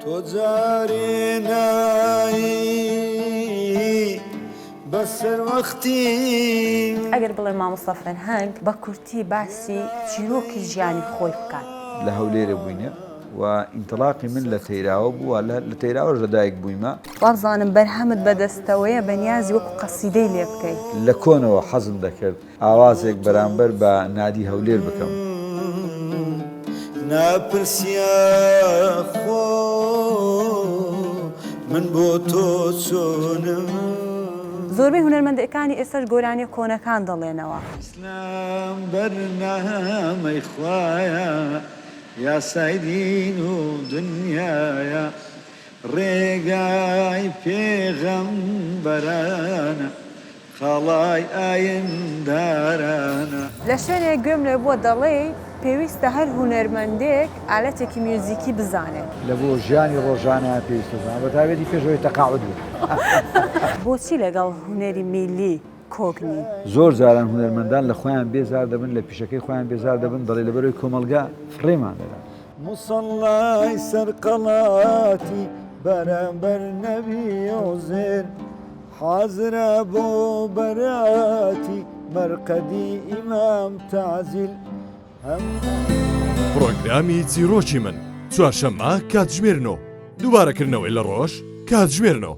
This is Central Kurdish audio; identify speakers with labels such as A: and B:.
A: تۆ جارێ نایی بەسەر وەختی.
B: ئەگەر بڵێم مامۆستا فەرهەنگ بە کورتی باسی چیرۆکی ژیانی خۆی بکات.
C: لە هەولێرێ بووینە و ئینتڵاقی من لە تەیراوە بوو و لە تەیراوەش لە دایک بوویمە.
B: وابزانم بەرهەمت بەدەستەوەیە بەنیازی وەکو قەسیدەی لێ بکەی.
C: لە کۆنەوە حەزم دەکرد ئاوازێک بەرامبەر بە نادی هەولێر بکەم.
A: ناپرسیە خۆ من بۆ تۆ چۆنم.
B: زۆربەی هونەرمەندەکانی ئێستاش گۆرانیە کۆنەکان دەڵێنەوە.
A: ئیسلام بەرنامەی خوایە یاسای دین و دنیایە ڕێگای پێغەمبەرانە خاڵای ئایندارانە.
B: لە شوێنێک گوێم لێ بووە دەڵێی پێویستە هەر هونەرمەندێک ئالەتێکی میوزیکی بزانێت.
C: لە بۆ ژیانی ڕۆژانە پێویستە بزانێت بە تایبەتی پێش ئەوەی تەقاعود بێت.
B: بۆچی لەگەڵ هونەری میللی کۆک نین؟
C: زۆر جاران هونەرمەندان لە خۆیان بێزار دەبن، لە پیشەکەی خۆیان بێزار دەبن، دەڵێ لەبەرئەوەی کۆمەڵگا فڕێمان دەدات.
A: موسەڵڵای سەر قەڵاتی بەرامبەر نەبی عوزێر حازرە بۆ بەراتی مەرقەدی ئیمام تەعجیل هەم.
D: پڕۆگرامی چیڕۆکی من چوارشەممە کاتژمێر نۆ دووبارەکردنەوەی لە ڕۆژ کاتژمێر نۆ.